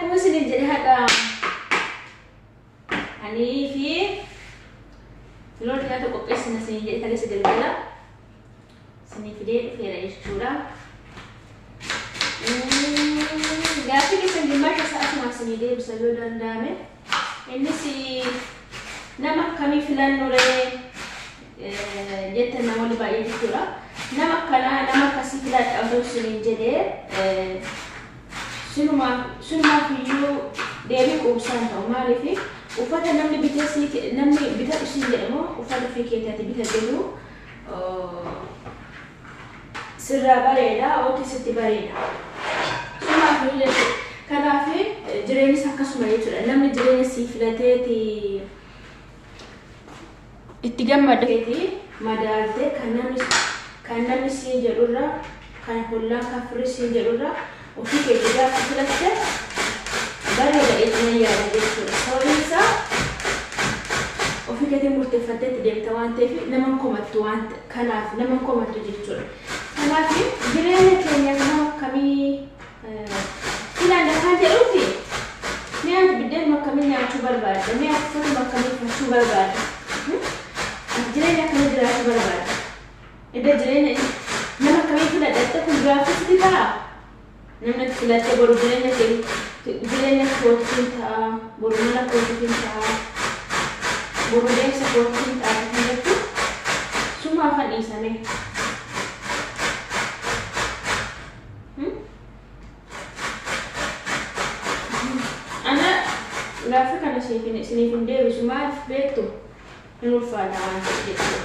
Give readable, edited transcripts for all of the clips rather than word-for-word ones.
Akkuma isiniin jedhe haadha anii fi filoon nyaata qopheessina isiniin jedhe kaleessa galgala isinii fidee dhufeera jechuudha. Gaaffii keessan gimmaasha isaa asuma isinii deebisa yoo danda'ame. Innis nama akkamii filannu ree jettan namoonni baay'ee jechuudha. Nama akkanaa nama akkasii filadha osoo isiniin jedhee sinumaaf iyyuu deebii quubsaan ta'u. Maaliif uffata namni bitee sii namni bitadhu siin jedhamu uffata ofii keetii bitatteetu sirraa bareeda yookiin sitti bareeda. Sumaaf iyyuu jechuudha. Kanaaf jireenyis akkasuma jechuudha. Namni jireenya sii filateeti itti gammadeeti madaaltee kan namni siin jedhurra kan hollaan kan firri siin jedhurra ofii keetii gaafa filatte bareeda jechuun yaada jechuudha. Sababiin isaa ofii keetii murteeffattee itti deemta waan ta'eef nama komattu waan kanaaf nama komattu jechuudha. Kanaaf jireenya keenya nama akkamii filanna kan jedhuufi mi'a ati biddeenuma akkamii nyaachuu barbaadda? Mi'a ati uffatuma akkamii uffachuu barbaadda? Ati jireenya akkamii jiraachuu barbaadda? Edda jireenya nama akkamii filadha jettee kun gaaffii sitti ta'a? Namni ati filattee boru jireenya kee jireenya kootiitiin ta'a, boru mana kootiitiin ta'a, boru deemsa kootiitiin ta'a kan jettu sumaafan dhiisame. Ana gaaffii kana isiniif hin deebisu. Maaliif beektu? Hin ulfaata waan ta'eef jechuudha.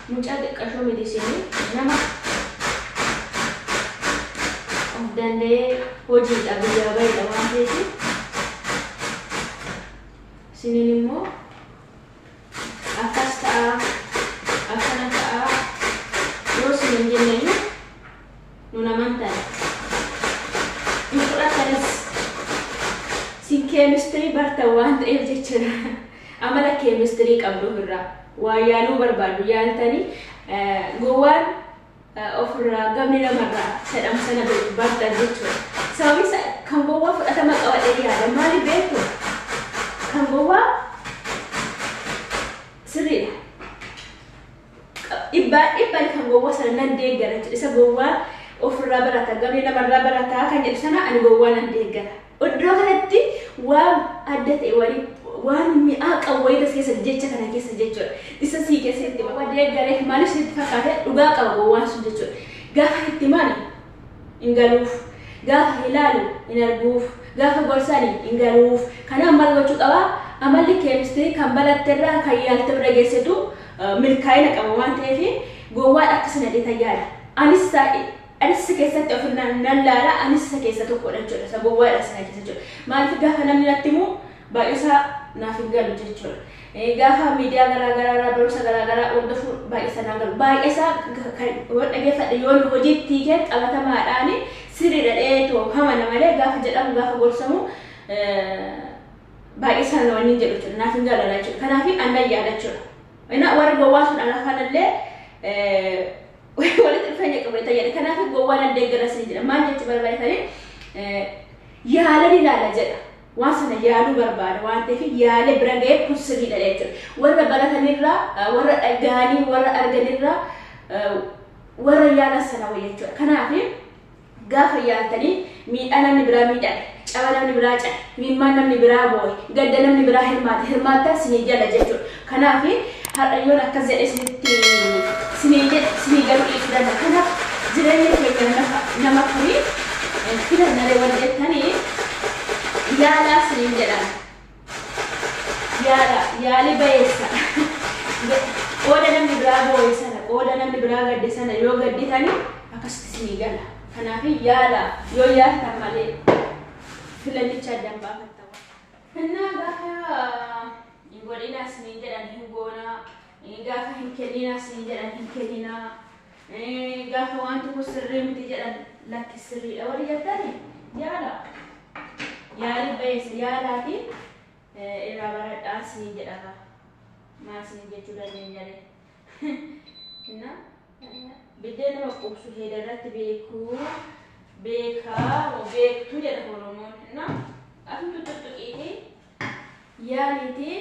Mucaa xiqqashoo miti isinii nama of danda'ee hojiidha biyyaa baheedha waan ta'eef isiniin immoo akkas ta'a akkana ta'a yoo isiniin jenneyyuu nun amantan. Hin fudhatanis. Sin keemistirii bartan waan ta'eef jechuudha. Amala keemistirii qabdu ofirraa. Waa yaaluu barbaadu yaaltanii gowwaan ofirraa gamni namarraa jedhamu sana bartan jechuudha. Sababni isaa kan gowwaa fudhatama qabadhee yaada. Maaliif beektu? Kan gowwaa sirriidha. Dhibbaa dhibban kan gowwaa sana nan deeggara jechuudha. Isa gowwaa ofirraa barata, gamni namarraa barataa kan jedhu sana ani gowwaa nan deeggara. Iddoo kanatti waan adda ta'e waliin waan mi'aa qabu wayii tas keessa jecha kana keessa jechuudha. Isa sii keessatti gowwaa deeggareef maaliif sitti fakkaate dhugaa qaba gowwaan sun jechuudha. Gaafa itti mani hin galuuf, gaafa ilaalu hin arguuf, gaafa gorsani hin galuuf. Kanaaf maal gochuu qabaa? Amalli keemistirii kan baratterraa kan yaalte bira geessitu milkaa'ina qaba waan ta'eef gowwaan akka sana jedhee yaada. Anis anis isa keessatti of nan laala, anis isa keessa tokkodha jechuudha. Isa gowwaadha sana keessa jechuudha. Maaliif gaafa namni natti himu baay'ee naaf hin galu jechuudha. Gaafa miidiyaa garaa garaa irraa barumsa garaa garaa hordofuu baay'ee isaa naan galu. Baay'ee isaa yoo dhageeffadhe yoo hojiitti hiikee qabatamaadhaan sirriidha dheetoo hamana malee gaafa jedhamu gaafa gorsamu baay'ee isaa wanni hin jedhu jechuudha. Naaf hin galu jechuudha. Kanaaf annan yaada jechuudha. Ina warri gowwaa sun ana kanallee walitti dhufeenya qabu jedha. Kanaaf gowwaa nan deeggara sin jedha. Maal jechuu barbaadanii yaalan ilaala jedha. Waan sana yaaluu barbaada waan ta'eef yaalee bira ga'ee kun sirriidha jechuudha. Warra baratanirraa, warra dhaga'anii, warra arganirraa, warra yaalan sana wayya jechuudha. Kanaaf gaafa yaaltanii miidhaa namni biraa miidhame, caba namni biraa cabe, miimmaan namni biraa boo'e, gadda namni biraa hirmaate, hirmaattan sinii jala jechuudha. Kanaaf har'a yoon akkas jedhe isinitti sinii jedhe sinii galuu dhiisuu danda'a. Kanaaf jireenya keenya nama akkamii filannaree warri jettanii yaalaa siniin jedhan. Yaala, yaali bayeessa. Qooda namni biraa boo'e sana, qooda namni biraa gadde sana yoo gadditani akkasitti sinii gala. Kanaaf yaala yoo yaaltan malee filannicha addaan baafatta. Innaa gaafa hin godhinaa siniin jedhan hin goonaa, gaafa hin kenninaa siniin jedhan hin kenninaa, gaafa waan tokko sirrii miti jedhan lakki sirriidha warri jettani yaala. Yaali bayeessa yaalaati irraa baradhaa siniin jedhama. Maal siniin jechuu dandeenya ree? Innaa biddeen nama quubsu heeda irratti beekuu Beekaa moo beektuu jedha Oromoon. Na atumtu tuttuqiitii yaaliitii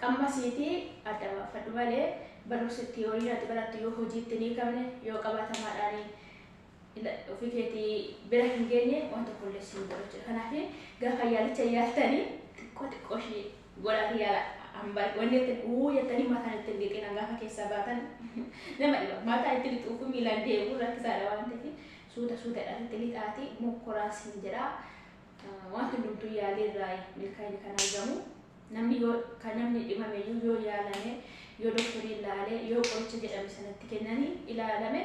qammasiitii adda baafadhu malee barumsa tiyoorii ati barattu yoo hojiitti ni qabne, yoo qabatamaadhaan ofii keetii bira hin geenye, waan tokko illee siin godhu jechuudha. Kanaaf gaafa yaalicha yaaltanii xiqqoo xiqqoo ishee godhaati yaala. Wanni ittiin uu jettanii mataan ittiin liqina gaafa keessaa baatan nama dhiba. Mataan itti lixuuf miilaan deebi'u rakkisaadha waan ta'eef suuta suutadhaan itti lixaati mokkoraa siin jedha. Wanti hundumtuu yaalii irraa milkaa'ina kan argamu. Namni yoo kan namni dhibame yoo yaalame, yoo doktorii ilaale, yoo qoricha jedhame sanatti kennanii ilaalame,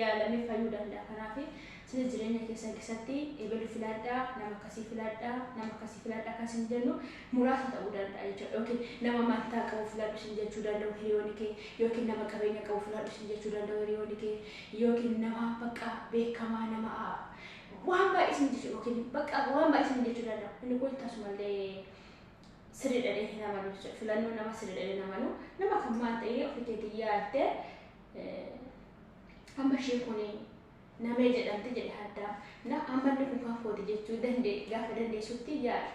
yaalame fayyuu danda'a. Kanaaf isin jireenya keessan keessatti ebelu filadhaa, nama akkasii filadhaa, nama akkasii filadhaa kan isin jennu muraasa ta'uu danda'a jechuudha. Yookiin nama amantaa qabu filadhu isin jechuu danda'u hiriyoonni kee, yookiin nama qabeenya qabu filadhu isin jechuu danda'u hiriyoonni kee, yookiin nama bakka beekamaa, nama waan baay'ee isin jechuu, yookiin bakka waan baay'ee isin jechuu danda'u. Inni kun tasumallee sirrii dhadhee hin amanu jechuudha. Filannoo nama sirrii dhadhee hin amanu. Nama kan maal ta'ee ofii keetii yaaddee amma isheen kun namee jedhamti jedhe addaa na amma inni kun kan kooti jechuu dandee gaafa dandeessutti yaali.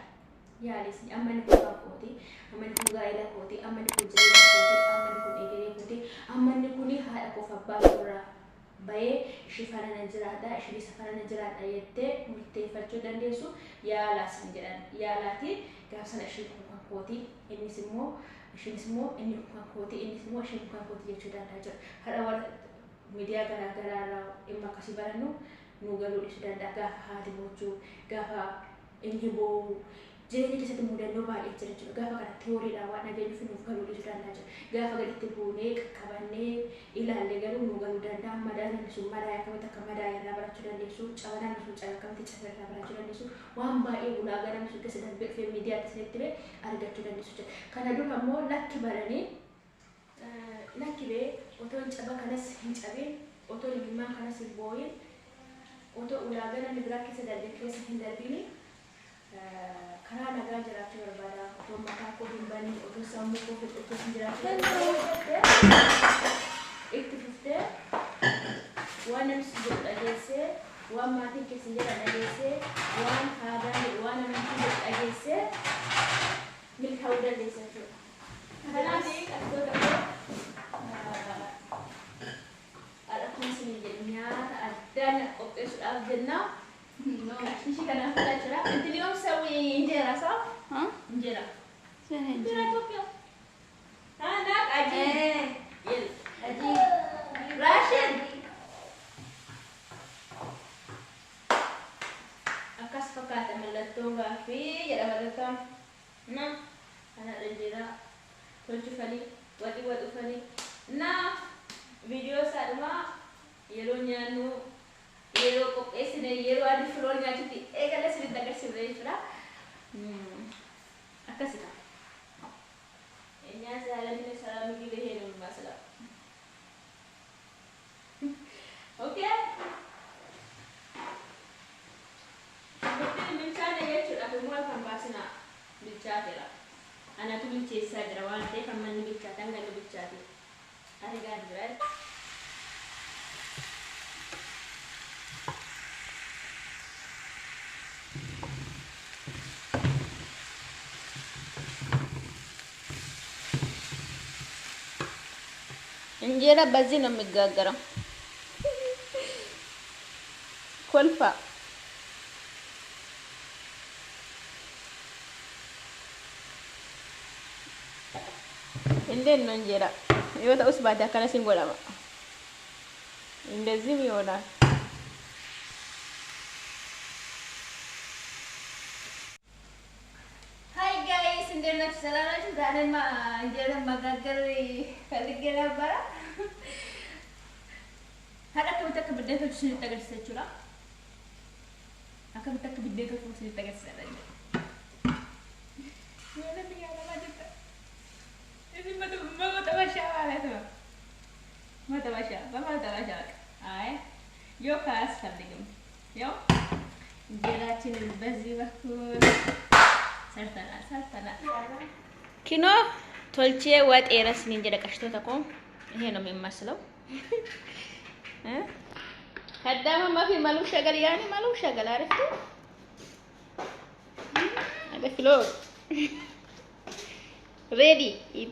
Yaalis, amma inni kun kan kooti, amma inni kun gaa'ela kooti, amma inni kun jireenya kooti, amma inni kun egeree kooti, amma inni kun haadha koof abbaa koorraa bahee ishee faana na jiraadha, ishee isa faana na jiraadha jettee murteeffachuu dandeessu yaalaas ni jedhan. Yaalaati gaafa sana isheen kun kan kooti, innis immoo isheenis immoo inni kun kan kooti, innis immoo isheen kun kan kooti jechuu danda'a jechuudha. Haadha warra miidiyaa garaa garaa irraa dhimma akkasii barannu nu galuu dhiisuu danda'a. Gaafa haati boochuu, gaafa inni boo'u, jireenya keessatti mudannoo baay'ee jira jechuudha. Gaafa kana tiyooriidhaan waan dhageenyuuf nuuf galuu dhiisuu danda'a jechuudha. Gaafa gaditti buunee qaqqabannee ilaalle garuu nu galuu danda'a. Madaa namni sun madaa akkamitti akka madaa irraa barachuu dandeessu, caba namni sun caba akkamitti caba irraa barachuu dandeessu, waan baay'ee ulaagaa namni sun keessa darbee dhufee miidiyaatti isinitti hime argachuu dandeessu jechuudha. Kana dura immoo lakki baranii lakki bee otoo caba kanas hin cabin, otoo imimmaan kanas hin boo'in, otoo ulaagaa namni biraa keessa darbe keessa hin darbini karaa nagaa jiraachuu barbaada. Otoo mataa koo hin banin, otoo sammuu koo hin dhukkubsin jiraachuu barbaada. Itti fuftee waan namni si jedhu dhageessee, waan maatiin keessa jedhan dhageessee, waan aadaan jedhu, waan amantiin jedhu dhageessee milkaa'uu dandeessa jechuudha. Kanaaf qabdoota koo akkuma isin jedhu nyaata addaan qopheessuudhaaf jenna. Ishii kanaaf filaa jira. انت اليوم سوي انجيرا صح؟ ها؟ انجيرا. شنو؟ انجيرا ኢትዮጵያ. هناك عجين. ايه. يلا. عجيب. راشد. Akkas fakkaata mallattoo gaaffii jedha mallattoon. Na kana injeeraa tolchufanii waxii waxufanii na viidiyoo isaadhumaa yeroo nyaannu, yeroo qopheessine, yeroo adii firoo nyaachutti eegale isinitti agarsiifne jechuudha. Akkasidha. እኛ ዛሬ ሰላም ምግብ ይሄ ነው የሚመስለው። Okay. Shunkurtiin bilchaate jechuudhaaf immoo kan baasinaa bilchaateera. Anatu bilcheessaa jira waan ta'eef amma inni bilchaate hanga inni bilchaate argaa jira. እንጀራ በዚህ ነው የሚጋገረው። ኮልፋ እንዴት ነው እንጀራ? Yoo ta'us baate akkana siin godhama. እንደዚህም ይሆናል። Hi guys, እንዴት ናችሁ? ሰላም ናችሁ? ዛሬማ እንጀራ መጋገር ፈልጌ ነበረ። Haadha akkamitti akka biddeen tolchu isinitti agarsiisa jechuudha. Akkamitti akka biddeen tolchu isinitti agarsiisa jechuudha. Nyaata biyya alamaa jirta. Isin መጠበሻ ማለት ነው። መጠበሻ በመጠበሻ በቃ አይ ዮክ አያስፈልግም። ያው እንጀራችንን በዚህ በኩል ሰርተናል ሰርተናል። Kinoo tolchee waxeera isiniin jedha qashtoota koo, ይሄ ነው የሚመስለው። خدامة ما في مالو شغل، يعني مالو شغل، عرفتوا؟ هذا floor ready.